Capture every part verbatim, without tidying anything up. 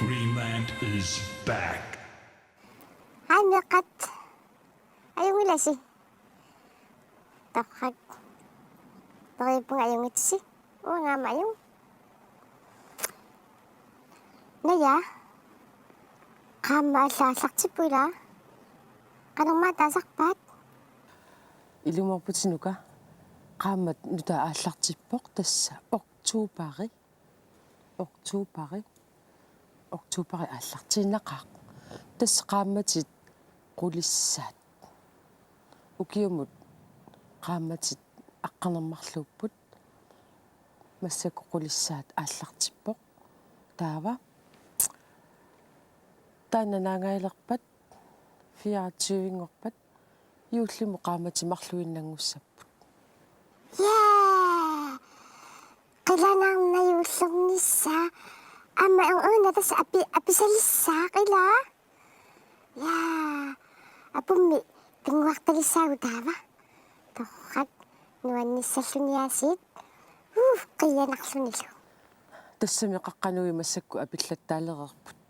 Greenland is back. Hej, meeqqat. Ajunngilasi? Torrak. Toriuppunga ajunngitsi. Uanga aamma ajunngilaq. Naja. Qaammat alla aallartippoq ilaa. Qanormaa taasarpaat? Ilumoorputit, Nuka. Qaammat nutaaq aallartippoq, tassa oktobari. Oktobari. Oktobari aallartiinnaqaaq. Tassa qaammatit qulissaat. Ukiumut qaammatit aqqaneq-marluupput. Massakkut qulissaat aallartippoq. Taava taanna naangaalerpat, fireogtyve-nngorpat, juullimut qaammatit marluinnanngussapput. Jaa! Qilanaarnajuullernissaa. Aamma una tassa api-, apisalissaaq ilaa. Jaa. Apummi pinnguartalissaagut taava. Torrak, nuannissalluni aasiit. Uu, qiianarlunilu. Tassami qaqqanui massakkut apillattaalereerput.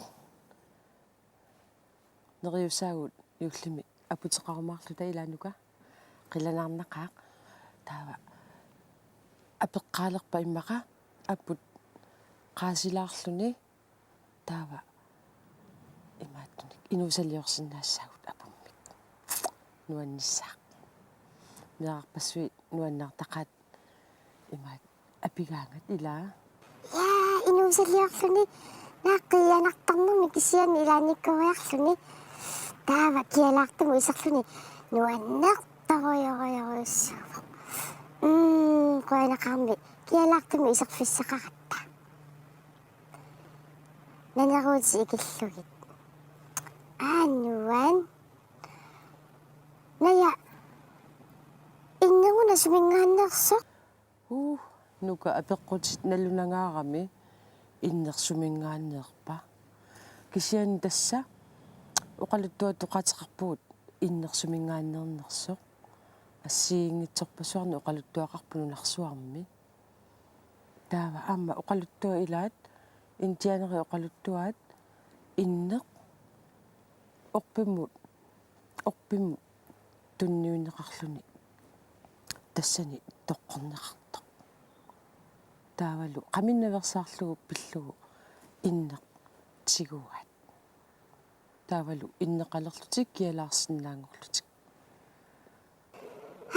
Neriusaagut juullimi aputeqarumaarluta ilaa, Nuka. Qilanaarnaqaaq. Taava apeqqaalerpat immaqa aput qaasilaarluni. Taava imaattunik inuusaliorsinnaassaagut apummik. Nuannissaaq. Meerarpassuit nuannaartaqaat imaat apigaangat ilaa. Jaa, inuusaliorluni, naak qiianartarnermi kisianni ilaannikkoriarluni. Taava kialaartumut iserluni nuannertorujorujorujussuuvoq. Mm, qujanaqaarmi kialaartumut iserfissaqaratta. Naneruutit ikillugit. Aa, nuann. Naja, inneruna suminngaanneersoq? Uu, Nuka, apeqqutit nalunangaarami inneq suminngaanneerpa. Kisianni tassa oqaluttuatoqaateqarpugut inneq suminngaanneernersoq. Assigiinngitsorpassuarnik oqaluttuaqarpoq nunarsuarmi. Taava aamma oqaluttuat ilaat, indianerit oqaluttuaat, inneq orpimmut, orpimmut tunniunneqarluni tassani toqqorneqartoq. Taavalu qaminnaveersaarlugu pillugu inneq tiguaat. Taavalu inneqalerlutik kialaarsinnaanngorlutik.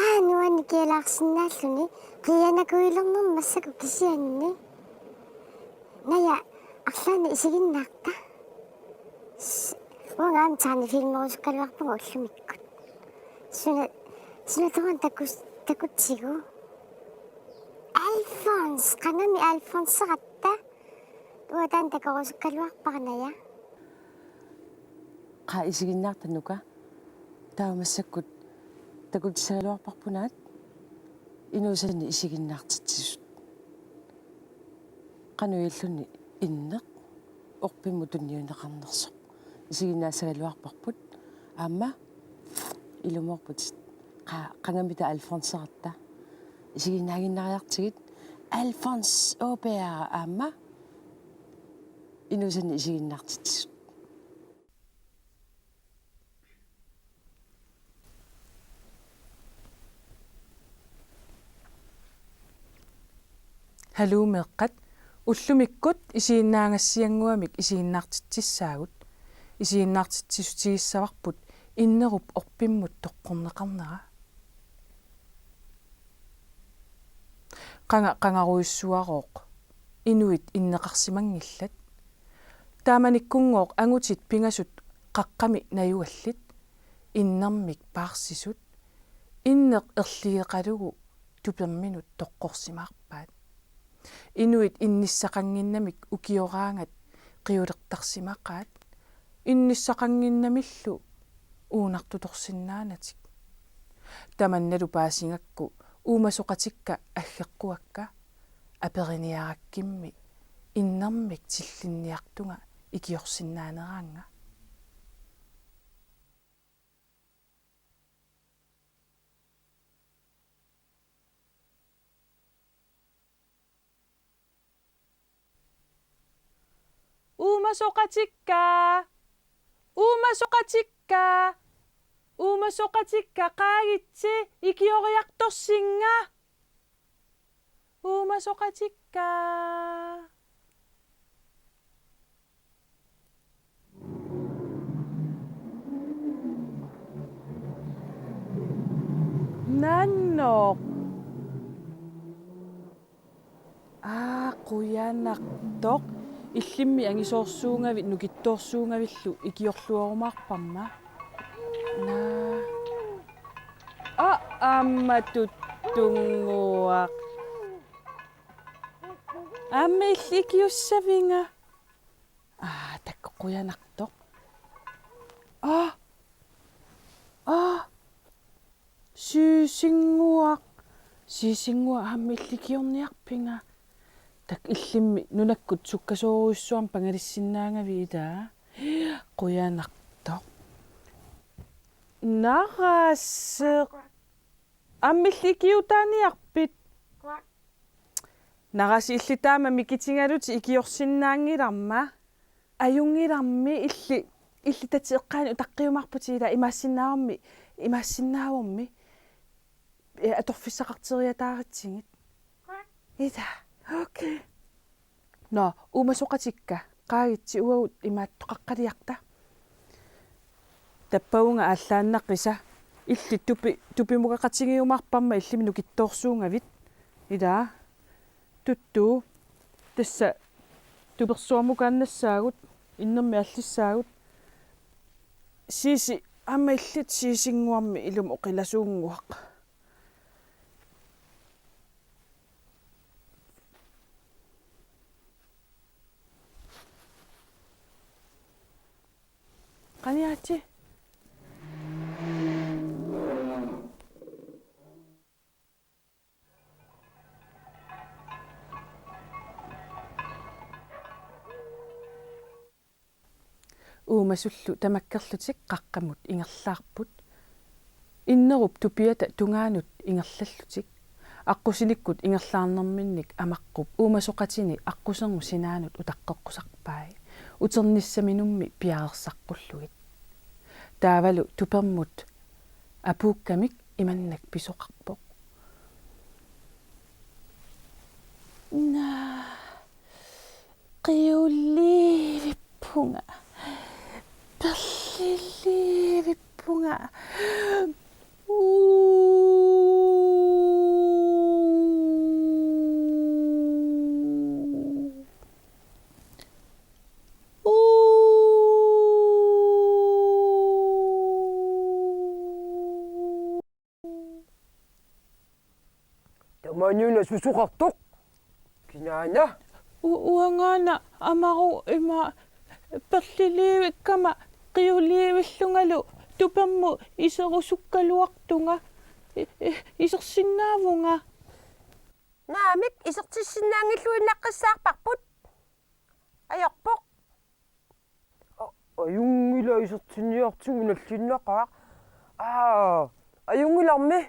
Aa, nuann kialaarsinnaalluni, qiianakuilernermi massakkut kisianni. Naja, arlaannik isiginnaarta. S-, uanga aamma tegnefilmerusukkaluarpunga ullumikkut. Suna, suna tamanna takus-, takutsigu. Alfons, qangami Alfonseratta. Uanga taanna takorusukkaluarpara, Naja. Qaa, isiginnaarta, Nuka. Taava massakkut takutissagaluarparput naak inuusanik isiginnaartitsisut. Qanoq ililluni inneq orpimmut tunniunneqarnersoq. Isiginnaassagaluarparput aamma ilumoorputit. Qa-, qangamita Alfonseratta. Isiginnaaginnariartigit Alfons Åberg aamma inuusanik isiginnaartitsisut. Haluu meeqqat, ullumikkut isiginnaagassiannguamik isiginnaartitsissaagut. Isiginnaartitsissutigissavarput innerup orpimmut toqqorneqarnera. Qanga-, qangarujussuarooq inuit inneqarsimanngillat. Taamanikkunngooq angutit pingasut qaqqami najugallit, innermik paarsisut, inneq erligeqalugu tuperminut toqqorsimaarpaat. Inuit innissaqannginnamik ukioraangat qiulertarsimaqaat, innissaqannginnamillu uunartutorsinnaanatik. Tamannalu paasigakku uumasoqatikka aggeqquakka, aperiniarakkimmi innermik tillinniartunga ikiorsinnaaneraannga. Uuma Uumasoqatikka. Uumasoqatikka. Uumasoqatikka, qaagitsi, ikioriartorsinga. Uumasoqatikka. Naanoq. Aa, qujanartoq. Illimmi angisoorsuugavit nukittoorsuugavillu ikiorluarumaarparma. Naa. Aa, aamma tuttunnguaq. Aamma illit ikiussaviga. Aa, takuuk qujanartoq. Aa. Aa. Siisinnguaq. Siisinnguaq, aamma illit ikiorniarpiga. Takuuk, illimmi nunakkut sukkasoorujussuarmik pangalissinnaagavit, ilaa. Qujanartoq. Naraseq. Aamma illit ikiutaaniarpit? Naraseq, illit taama mikitigalutit ikiorsinnaanngilarma. Ajunngilarmi, illit, illit tatit eqqaanni utaqqiumaarputit, ilaa, imaassinnaavormi, imaassinnaavormi. Ee, atorfissaqarteriataaritsigit. Ilaa. Okay. Nå, uumasoqatikka, qaagitsi, uagut imaattoqaqqaliarta. Tappavunga aallaannaqisa. Illit tupi-, tupimukaqatigiumaarparma illimmi nukittoorsuugavit. Ilaa. Tuttu. Tassa tupersuarmukaannassaagut, innermi aallissaagut. Siisi, aamma illit siisinnguarmi ilumut oqilasuunnguaq. Qaniaatsi. Uumasullu tamakkerlutik qaqqamut ingerlaarput. Innerup tupiata tungaanut ingerlallutik. Aqqusinikkut ingerlaarnerminnik Amaqqup uumasoqatini aqqusernut sinaanut utaqqeqqusarpai. Uternissaminummi piareersaqqullugit. Taavalu tupermut apuukkamik imannak pisoqarpoq. Naa, qiuliivippunga. Perliliivippunga. Uu. Uu. Tamanuna susoqartoq? Kinaana? U-, uangaana Amaru ima perliliivikkama qiuliivillungalu tupermut iserusukkaluartunga. I-, i-, isersinnaavunga. Naamik, isertissinnaanngilluinnaqqissaarparput. Ajorpoq. A-, ajunngilaq, isertinniartigu nallinnaqaaq. Aa, ajunngilarmi.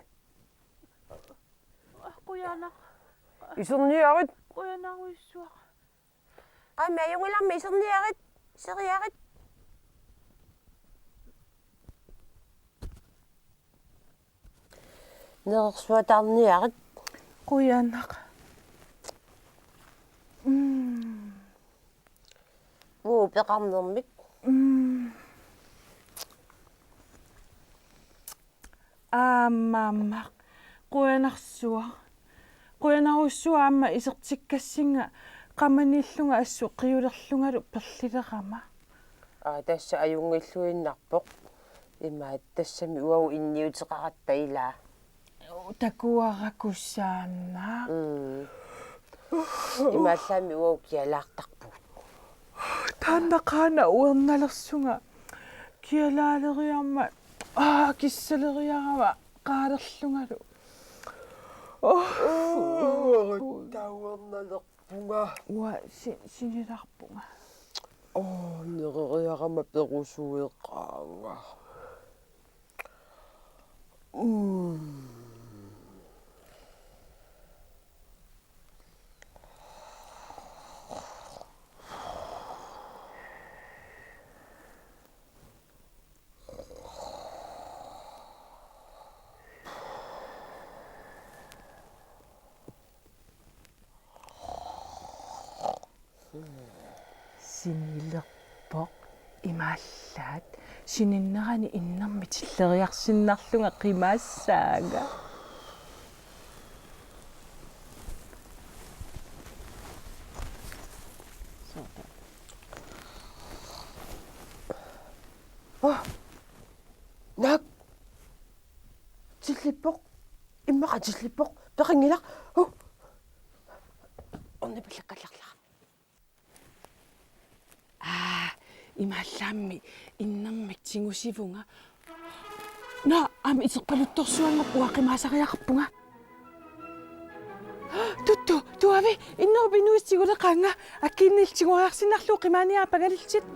Qujanaq. Iserniarit. Qujanarujussuaq. Qaami, ajunngilarmi, iserniarit. Iseriarit. Nerersuataarniarit. Qujanaq. Mm. Uu, peqarnermik. Mm. Aamma, aamma. Qujanarsuaq. Qujanarujussuaq aamma isertikkassinga qamaniillunga assut qiulerlungalu perlilerama. Aa, tassa ajunngilluinnarpoq. Imaat tassami uagut inniuteqaratta ilaa. Takuarakusaannaq. Mm. Imaallaammi uagut kialaartarpugut. Taanna qaana uernalersunga. Kialaaleriarama, aa, kissaleriarama qaalerlungalu. Oh. Uu, tauernalerpunga. Uanga si-, sinilaarpunga. Oh, nereriarama perusueqaanga. Mm. Ingilerpoq imaallaat sininnerani innermik tilleriarsinnarlunga qimaassaanga. Oh. Naak. Tillippoq. Immaqa tillippoq. Peqanngilaq. Oh. Ornipallakkallarlara. Aa, imaallaammi innermik tigusivunga. Naa, aamma iterpaluttorsuanngorpoq, uanga qimaasariaqarpunga. Tuttu, tuavi, innerup inuisa tiguleqaanga, akkiinniillu tigoriarsinnarlugu qimaaniaappagalillutit.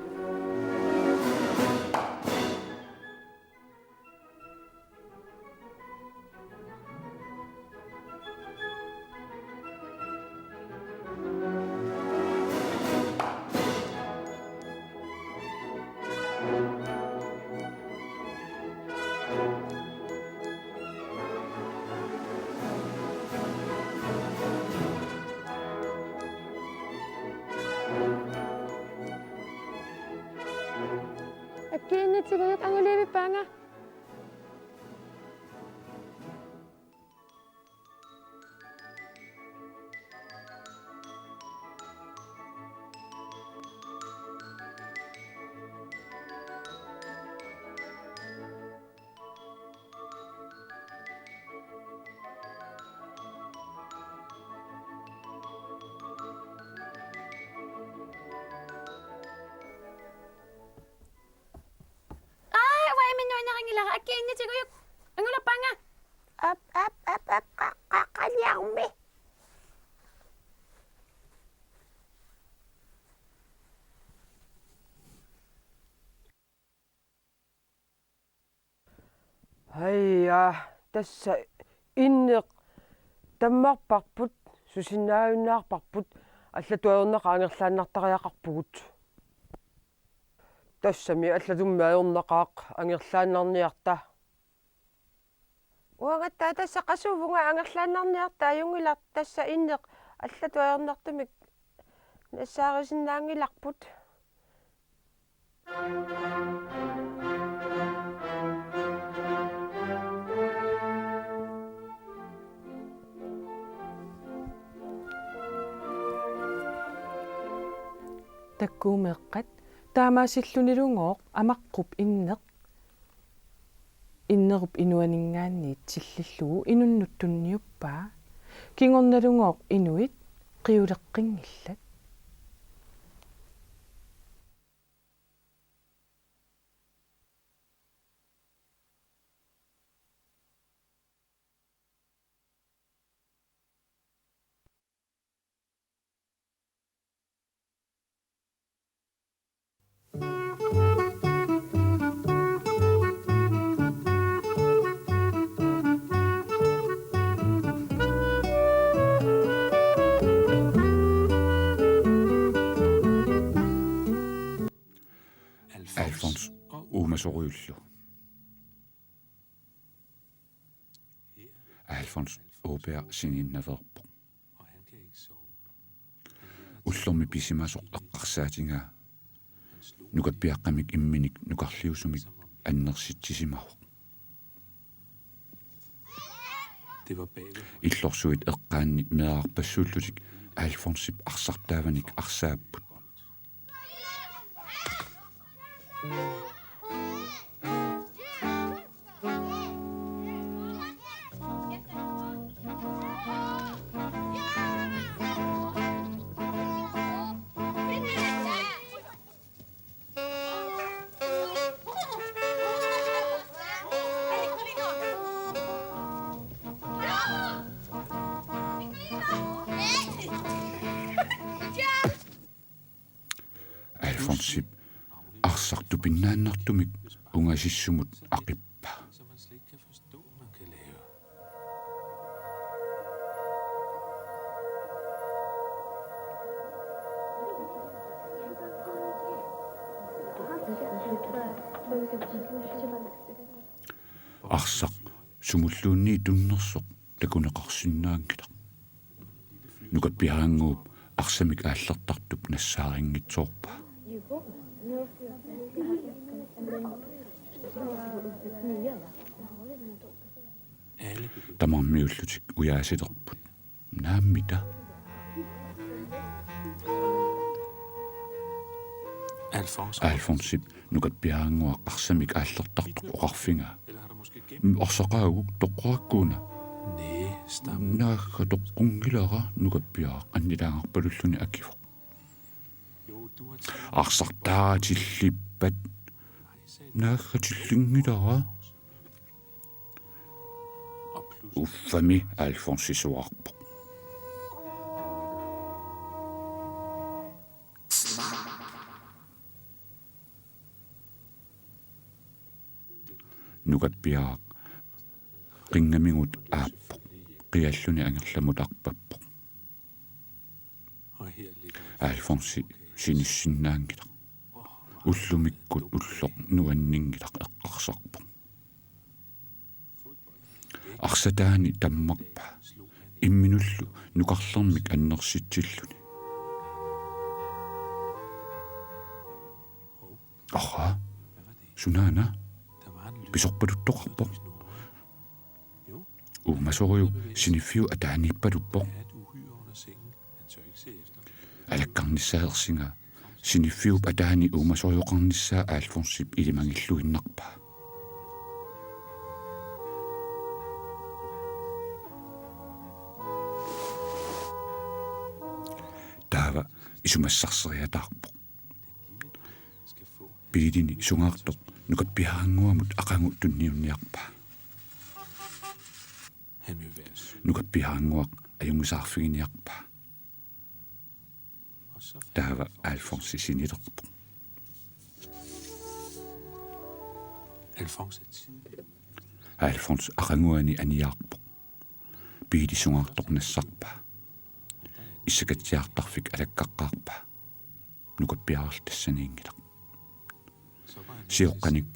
Akkiinni tigujuk, angulivippaanga. Aa, uanga imminut nuannarinngilanga, akkiinni tigujuk. Angulappaanga. Ap, ap, ap, ap, qa, qa, qaniarmi. Haja, tassa inneq tammarparput, susinnaajunnaarparput, allatut ajornaqaaq angerlaannartariaqarpugut. Tassami allatummi ajornaqaaq angerlaannarniarta. Uangattaaq tassa qasuvunga angerlaannarniarta ajunngilaq, tassa inneq allatut ajornartumik nassaarisinnaanngilarput. Takkuumeeqqat taamaasillunilugooq Amaqqup inneq innerup inuaninngaanniit tillillugu inunnut tunniuppaa. Kingornalugooq inuit qiuleqqinngillat. Alfons uumasorujullu. Alfons Åberg sininnaveerpoq. Ullormi pisimasoq eqqarsaatigaa nukappiaqqamik imminik nukarliusumik annersitsisimavoq. Illorsuit eqqaanni meerarpassuullutik Alfonsip arsartaavanik arsaapput. Alfonsip arsaq tupinnaannartumik ungasissumut aqippaa. Arsaq sumulluunniit tunnersoq takuneqarsinnaanngilaq. Nukappiaraannguup arsamik aallertartup nassaarinngitsoorpaa. Tamarmiullutik ujaasilerput. Naammita? Alfonsip nukappiarannguaq arsamik aallertartoq oqarfigaa. Arsaqaaguk toqqorakkuuna. Naagga toqqunngilara, nukappiaraq annilaagarpalulluni akivoq. Arsartaa tillippat. Naagga tillinngilara. Uffami, Alfonsi suaarpoq. Nukappiaraq qingamigut aappoq. Qialluni angerlamut arpappoq. Alfonsi sinissinnaanngilaq. Ullumikkut ulloq nuanninngilaq eqqarsarpoq. Arsataani tammarpaa. Imminullu nukarlermik annersitsilluni. Aha, sunaana? Pisorpaluttoqarpoq. Uumasorujuk siniffiup ataaniippaluppoq. Alakkarnissaa ersigaa. Siniffiup ataani uumasorioqarnissaa Alfonsip ilimagilluinnarpaa. Taava isumassarseriataarpoq. Biilini sungaartoq nukappiarannguamut aqagu tunniunniarpaa. Nukappiarannguaq ajunngisaarfiginiarpaa. Taava Alfonsi sinilerpoq. Alfons aqaguani aniaarpoq. Biili sungaartoq nassarpaa. Issakatsiartarfik alakkaqqaarpaa. Nukappiaraq tassaniinngilaq. Sioqqanik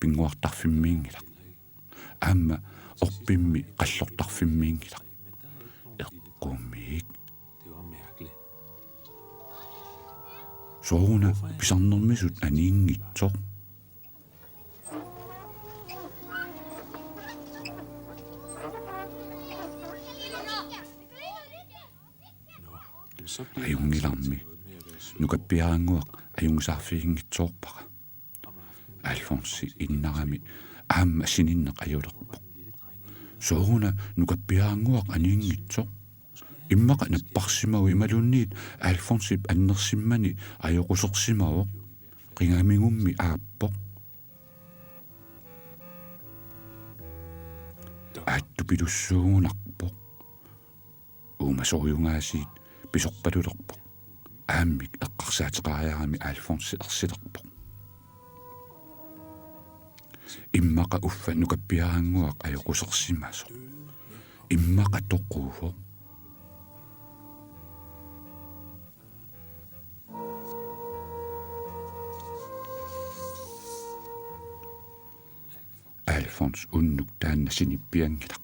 pinnguartarfimmiinngilaq. Aamma orpimmi qallortarfimmiinngilaq. Eqqumiik. Sooruna pisarnermisut aniinngitsoq? Ajunngilarmi. Nukappiarannguaq ajunngisaarfiginngitsoorpara. Alfonsi innarami aamma sininneq ajulerpoq. Sooruna nukappiarannguaq aniinngitsoq? Immaqa napparsimavoq imaluunniit Alfonsip annersimmani ajoqusersimavoq. Qingamigummi aappoq. Aattupilussuugunarpoq. Uumasorujugaasiit pisorpalulerpoq. Aammik eqqarsaateqariarami Alfonsi ersilerpoq. Immaqa uffa nukappiarannguaq ajoqusersimasoq. Immaqa toquvoq. Alfons unnuk taanna sinippianngilaq.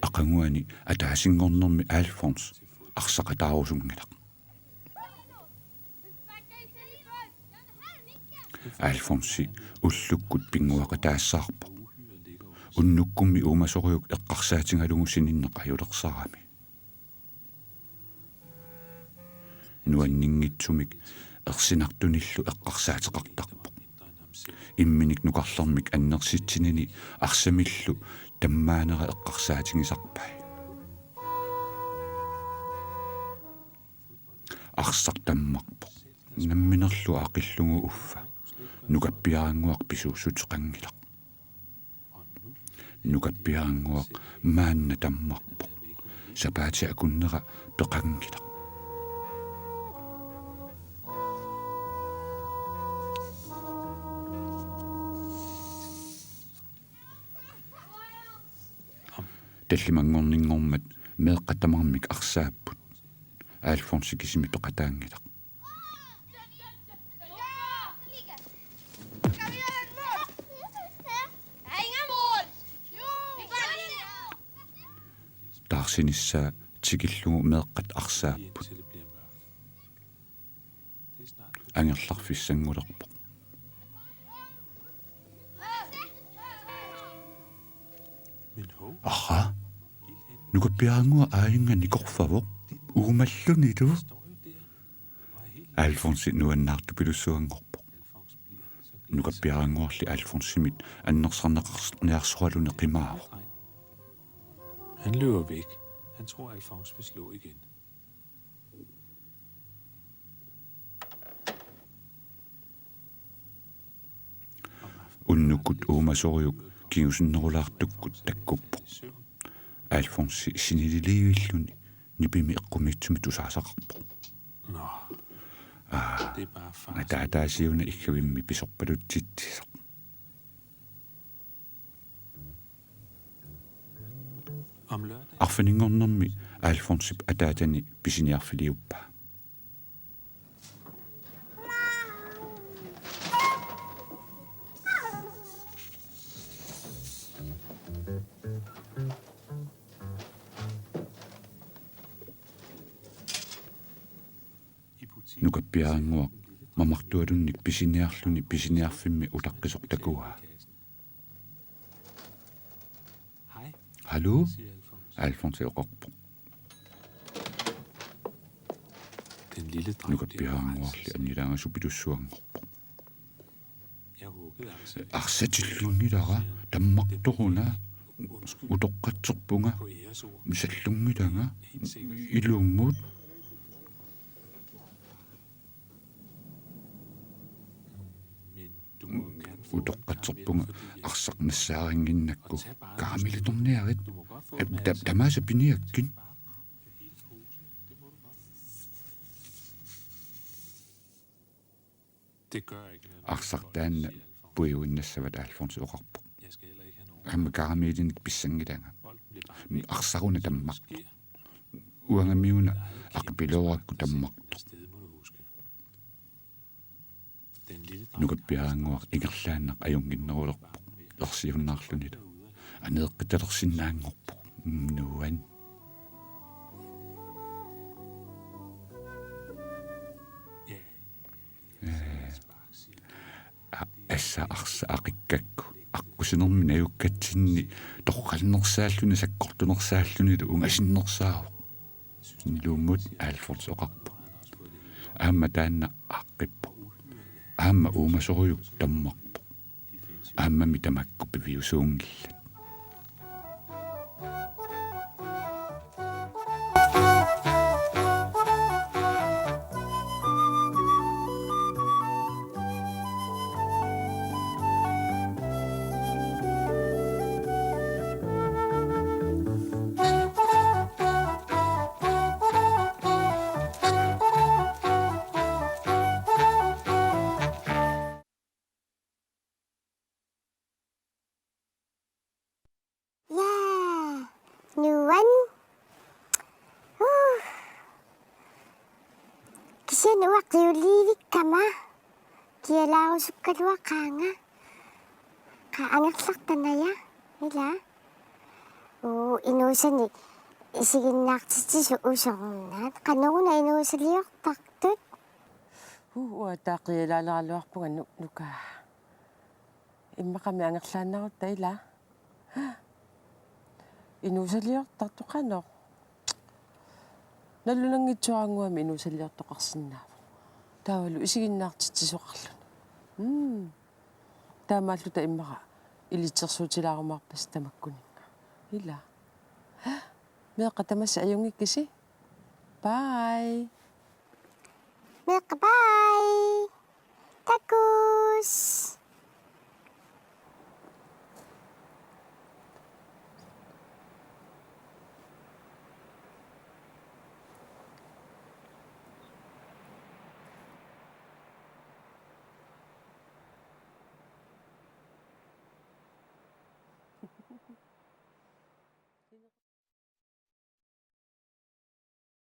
Aqaguani ataasinngornermi Alfons arsaqataarusunngilaq. Alfonsi ullukkut pinnguaqataassaarpoq. Unnukkummi uumasorujuk eqqarsaatigalugu sininneq ajulersarami. Nuanninngitsumik ersinartunillu eqqarsaateqartarpoq. Imminik nukarlermik annersitsinini arsamillu tammaanera eqqarsaatigisarpai. Arsaq tammarpoq. Namminerlu aqillugu uffa. Nukappiarannguaq pisuussuteqanngilaq. Nukappiarannguaq maanna tammarpoq. Sapaatip akunnera peqanngilaq. Tallimanngorninngormat meeqqat tamarmik arsaapput. Alfonsi kisimi peqataanngilaq. Taarsinissaa tikillugu meeqqat arsaapput. Angerlarfissanngulerpoq. Aha. Nukappiarannguaq aajinnga nikorfavoq. Uumallunilu. Alfonsi nuannaartupilussuanngorpoq. Nukappiarannguarli Alfonsimit annersarneqarniarsoraluni qimaavoq. Han løber væk. Han tror, Alfons vil slå igen. Unnukkut uumasorujuk kingusinnerulaartukkut takkuppoq. Alfonsi sinililiivilluni nipimi eqqumiitsumik tusaasaqarpoq. Nå. Aa, det er bare far. Ataataasiuna iggavimmi pisorpalutsitsisoq. Arfininngornermi Alfonsip ataatani pisiniarfiliuppaa. Nukappiarannguaq mamartualunnik pisiniarluni pisiniarfimmi utaqqisoq takuaa. Hallo? Alfonsi oqarpoq. Nukappiarannguarli annilaangasupilussuanngorpoq. Arsatillunngilara, tammartoruna, utoqqatserpunga, misallunngilara, ilumut. Utoqqatserpunga arsaq nassaarinnginnakku. Karamelitorniarit. Ta-, tamaasa piniakkit. Arsaq taanna puiuinnassavat, Alfonsi oqarpoq. Aamma karamelinik pissanngilanga. Arsaruna tammartoq. Uangamiuna aqipiloorakku tammartoq. Nukappiarannguaq ingerlaannaq ajunnginnerulerpoq. Ersiunnaarlunilu. Aneeqqitalersinnaanngorpoq. Nuan. Ee. A-, assa arsa aqikkakku. Aqqusinermi najukkatsinni torrannersaalluni sakkortunersaallunilu ungasinnersaavoq. Ilumut, Alfonsi oqarpoq. Aamma taanna aaqqippoq. Aamma uumasorujuk tammarpoq. Aammami tamakku piviusuunngillat. Jaa, nuan. Uh. Kisianni uanga qiuliivikkama kialaarusukkaluaqaanga. Qaa, angerlartanaja, ila. Uu, inuusanik isiginnaartitsisut usornaat. Qanoruna inuusaliortartut? Uu, uanga taava qialaaleraluarpunga nu-, nukaa. Immaqami angerlaannarutta, ila. Inuusaliortartoq qanoq? Nalunanngitsuarannguamik inuusaliortoqarsinnaavoq. Taavalu isiginnaartitsisoqarluni. Mm. Taamaalluta immaqa ilitsersuutilaarumaarpasi tamakkuninnga. Ila. Meeqqat tamassi ajunngikkisi? Bye. Meeqqat, bye. Takuss.